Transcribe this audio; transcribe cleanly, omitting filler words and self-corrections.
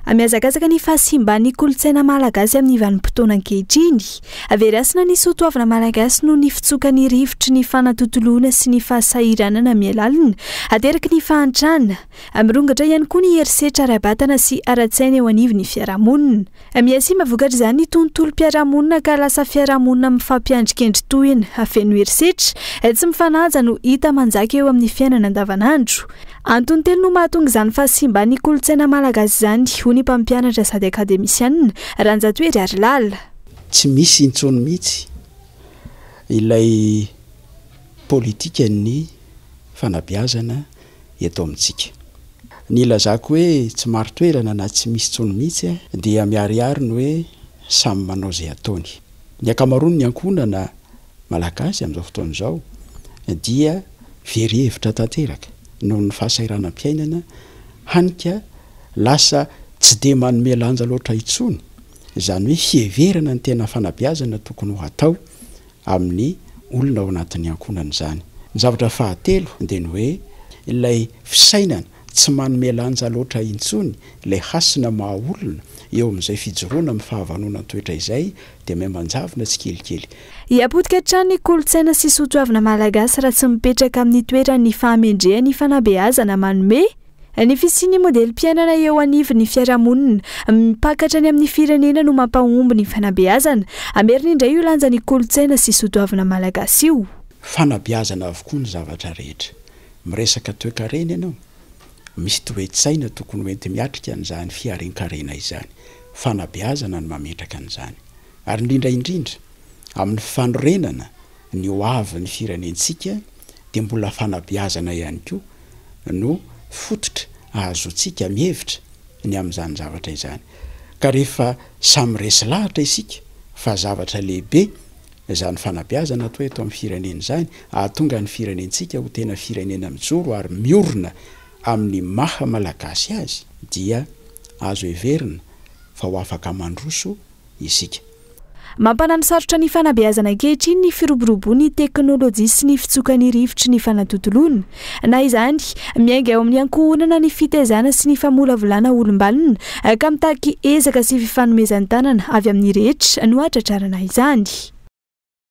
Mihazakazaka ny fahasimban'ny kolontsaina malagasy amin'ny vanim-potoana ankehitriny. Very hasina ny soatoavina malagasy noho ny fitsokan'ny rivotry ny fanatontoloana sy ny fahasahiranana miha-lalina ateraky ny fahantrana. Mirongatra ihany koa ny herisetra ara-batana sy ara-tsaina eo anivon'ny fiarahamonina. Mihasimba vokatr'izany ny tontolom-piarahamonina ka lasa fiarahamonina mifampiandrikendry tohina, feno herisetra, tsy mifanaja no hita manjaka eo amin'ny fiainana andavanandro. Antony telo no mahatonga izany fahasimban'ny kolontsaina malagasy izany, hoy ny mpampianatra sady akademisianina, Ranjatohery Harilala. Tsy misy intsony mihitsy ilay politikan'ny fanabeazana eto amintsika. Ny ilazako hoe tsy marin-toerana na tsy misy intsony mihitsy dia miharihary ny hoe samy manao izay ataony. Ny ankamaroan'ny ankohonana Malagasy amin'izao fotoana izao dia very hevitra tanteraka noho ny fahasahiranam-piainana, hany ka lasa tsy dia manome lanja loatra intsony izany hoe fiheverana ny tena fanabeazana tokony ho hatao amin'ny olona ao anatin'ny ankohonana izany. Ny zavatra fahatelo dia ny hoe ilay fisainana tsy manome lanja loatra intsony ilay hasina maha olona eo amin'izay fijoroana amin'ny fahavanonan-toetra izay dia miha-manjavona tsikelikely. Hihapotika hatrany ny kolontsaina sy soatoavina malagasy raha tsy mipetraka amin'ny toeran'ny fahamendrehan'ny fanabeazana manome ny fisian'ny modelim-piainana eo anivon'ny fiarahamonina mipaka hatrany amin'ny firenena no mampahomby ny fanabeazana. Hamerina indray io lanjan'ny kolontsaina sy soatoavina malagasy io. Fanabeazana avokoa ny zavatra rehetra. Miresaka toekarena ianao, misy toe-tsaina tokony ho enti-miatrika an'izany fiharen-karena izany. Fanabeazana no mametraka an'izany. Ary indrindra indrindra, amin'ny fanorenana ny ho avin'ny firenentsika dia mbola fanabeazana ihany koa no fototra ahazoantsika mihevitra ny amin'izany zavatra izany. Ka rehefa samy resy lahatra isika fa zavatra lehibe Izany fanabeazana atao eto amin'ny firenena izany, hahatonga ny firenentsika ho tena firenena mijoro ary miorina amin'ny maha Malagasy azy dia azo heverina fa ho afaka mandroso isika. Mampananosarotra ny fanabeazana ankehitriny ny firoboroboan'ny teknolojia sy ny fitsokan'ny rivotry ny fanatontoloana. Na izany, miainga eo amin'ny ankohonana ny fitaizana sy ny famolavolana olom-banona ka mitaky ezaka sy fifanomezan-tanana avy amin'ny rehetra no hahatratrarana izany.